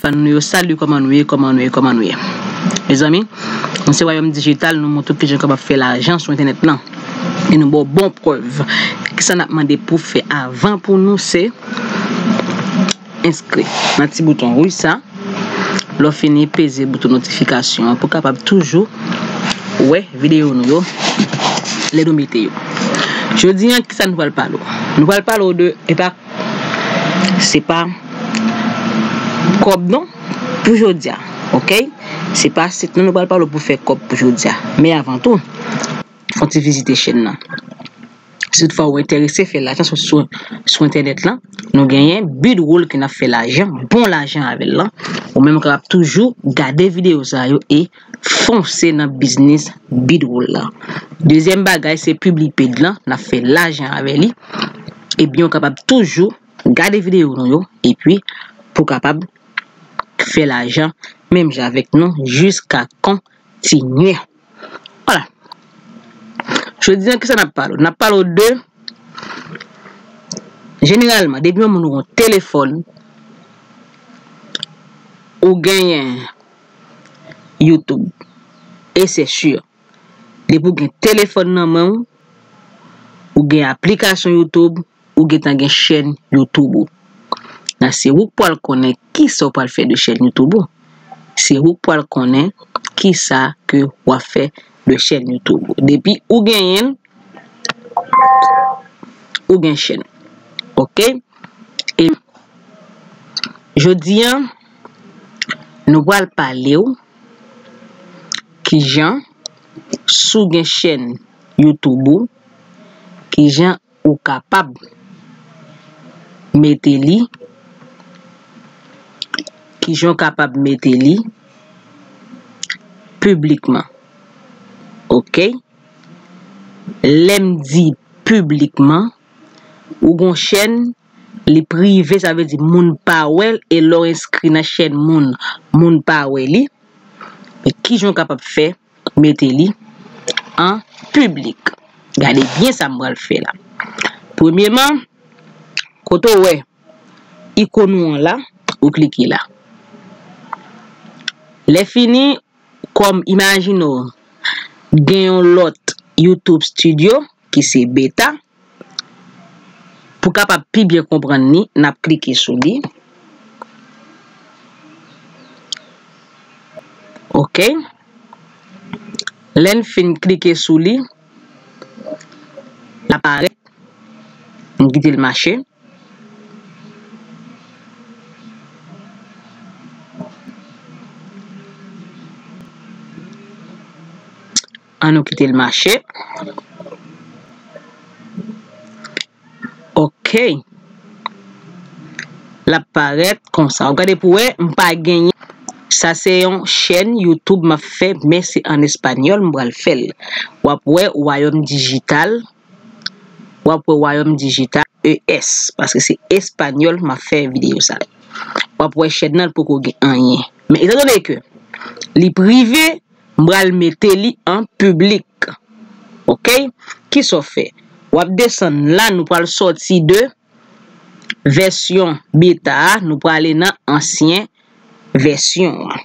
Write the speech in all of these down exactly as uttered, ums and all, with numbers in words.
Fan nou yo, salut, kòman nou ye, kòman nou ye, kòman nou ye? Mezanmi, nou se Wayòm Dijital, nou montre w kijan w kapab fè lajan sou entènèt lan. E nou ba w bon prèv. Kisa n ap mande pou w fè avan pou nou, se enskri nan ti bouton wouj sa. Lè w fini, peze bouton notifikasyon an pou w kapab toujou wè videyo nou yo lè nou mete yo. Jodi a, kisa nou pral pale w? Nou pral pale w de, e pa, se pa kòb non pou jodi a, oke? Se pa sit non nou pral pale w pou fè kòb pou jodi a. Men avan tou, fè yon ti vizite chèn nan. Si toutfwa ou enterese fè lajan sou, sou, sou entènèt lan, nou genyen Bidroll ke n ap fè lajan, bon lajan avè l lan. Ou menm kapab toujou gade videyo sa yo e fonse nan biznis Bidroll lan. Dezyèm bagay, se Publiped lan, n ap fè lajan avè li. Ebyen, ou kapab toujou gade videyo nou yo, epi pou kapab fè lajan menm jan avèk nou jiska kontinye. Vwala. Jodi a, kisa n ap pale w? N ap pale w de, jeneralman, depi yon moun gen yon telefòn, ou genyen YouTube. E se si. Depi w gen telefòn nan men w, ou gen aplikasyon YouTube, ou gentan gen chèn YouTube ou. Nan se ou k pral konnen kisa w pral fè de chèn YouTube ou. Se ou k pral konnen kisa ke w ap fè de chèn YouTube ou. Depi ou genyen l, ou gen chèn. Oke? E jodi a, nou pral pale w kijan, si w gen chèn YouTube ou, kijan ou kapab mete li, kijan w kapab mete li piblikman. Oke? Lè m di piblikman, ou gon chèn, li prive, sa vle di moun pa wè l, e lè w enskri nan chèn moun, moun pa wè li. Men kijan w kapab fè mete li an piblik? Gade byen sa m pral fè la. Premyeman, kote w wè ikòn ou an la, ou klike la. Lè fini, kòm imajine w gen yon lòt YouTube Studio ki se beta, pou kapab pi byen konprann li, n ap klike sou li. Oke. Lè n fin klike sou li, l ap parèt. M kite l mache. An nou kite l mache. Oke. L ap parèt konsa. W ap gade pou wè, m pa genyen. Sa se yon chèn YouTube m ap fè, men se an espanyòl m pral fè l. W ap wè Wayòm Dijital. W ap wè Wayòm Dijital E S, paske se espanyòl m ap fè videyo sa. W ap wè chèn nan l poko gen anyen. Men etandone ke li prive, m pral mete li an piblik. Oke? Kisa w fè? W ap desann la, nou pral sòti de vèsyon beta a, nou prale nan ansyen vèsyon an.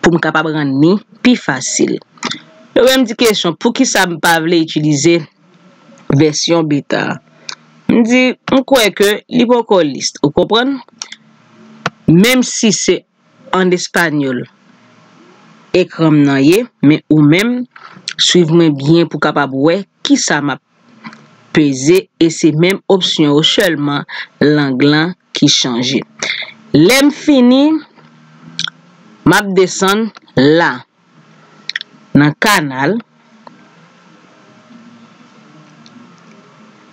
Pou m kapab rann li pi fasil. Yo menm di kesyon, poukisa m pa vle itilize vèsyon beta a? M di, m kwè ke li poko list, ou konprann? Menm si se an espanyòl ekran m nan ye, men ou menm, swiv mwen byen pou kapab wè kisa m ap peze, e se menm opsyon yo sèlman lang lan ki chanje. Lè m fini, m ap desann la, nan kanal.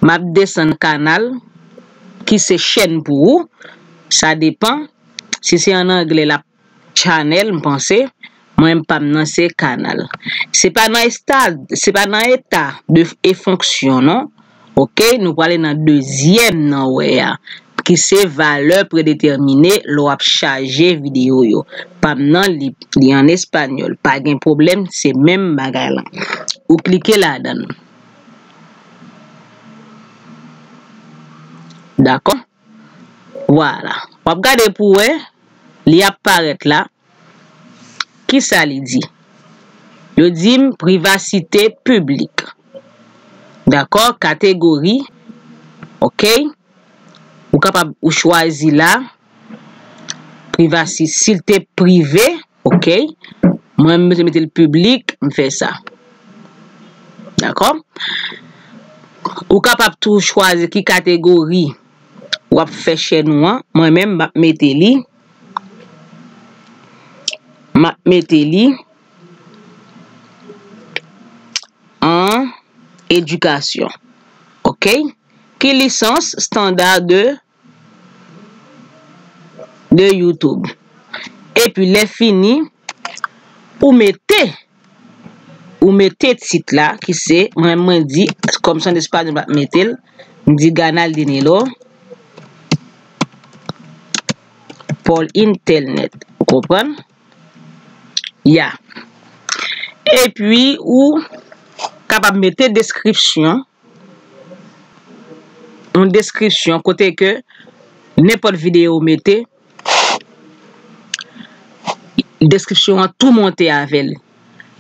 M ap desann kanal ki se chèn pou ou. Sa depann. Si se an anglè, l ap channel, m panse. Mwen, pa m nan se kanal. Se pa nan estad, se pa nan eta de, e fonksyon, non. Oke, nou prale nan dezyèm nan wè a, ki se valè predetèmine lè w ap chaje videyo yo. Pa m nan li, li an espanyòl. Pa gen pwoblèm, se menm bagay lan. Ou klike ladan l. Dakò? Vwala. W ap gade pou wè. li ap parèt la. Kisa li di? Yo di m privasite piblik. Dakò? Kategori. Ok? Ou kapab ou chwazi la. Privasi, si l te prive, ok? Mwen, m te mete l piblik, m fè sa. Dakò? Ou kapab tou chwazi ki kategori w ap fè chèn ou an. Mwen menm, m ap mete li. M ap mete li an edikasyon. Ok? Ki lisans standard de, de YouTube. Epi lè fini, ou mete, ou mete tit la, ki se, mwen, mwen di, kòm se an espanyòl m ap mete l, m di Ganal Dinero por Internet. Ou konprann? Ya. Epi, ou kapab mete deskripsyon, yon deskripsyon kote ke nenpòt videyo ou mete, deskripsyon an tou monte avè l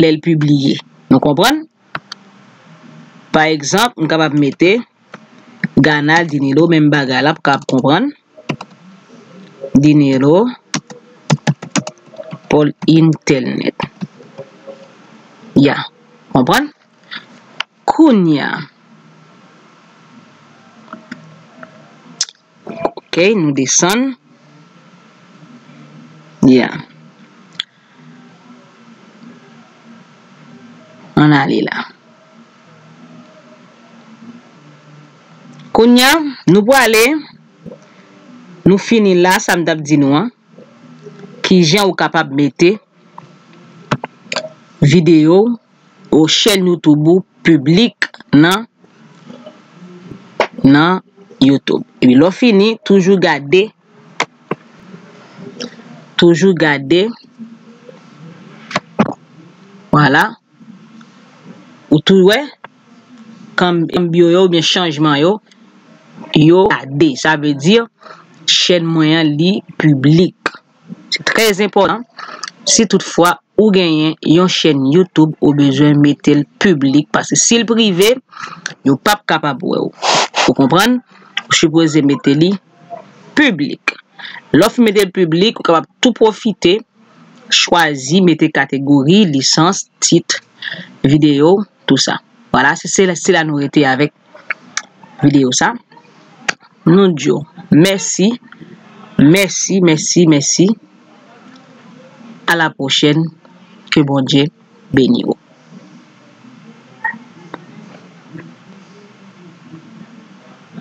lè l pibliye. Nou konprann? Pa egzanp, m kapab mete Ganal Dinero, menm bagay la, pou kapab konprann. Dinero por Internet. Ya, konprann? Kounye a. Ok, nou desann. Ya. Ann ale la. Kounye a, nou prale, nou fini la, sa m t ap di nou an. Kijan ou kapab mete videyo ou chèn YouTube ou piblik nan, nan YouTube. Epi lè w fini, toujou gade, toujou gade, vwala, ou tou wè, kanbyo yo oubyen chanjman yo, yo gade. Sa vle di, chèn mwen an, li piblik. Se trè enpòtan. Si toutfwa ou genyen yon chèn YouTube, ou bezwen mete l piblik, paske si l prive, yo p ap kapab wè w. Ou konprann? Ou sipoze mete li piblik. Lè w fin mete l piblik, ou kapab tou pwofite chwazi, mete kategori, lisans, tit, videyo, tou sa. Vwala, se, se la, se la nou rete avèk videyo sa. Nou di w mèsi, mèsi, mèsi, mèsi. A la pwochèn. Ke Bondye beni w.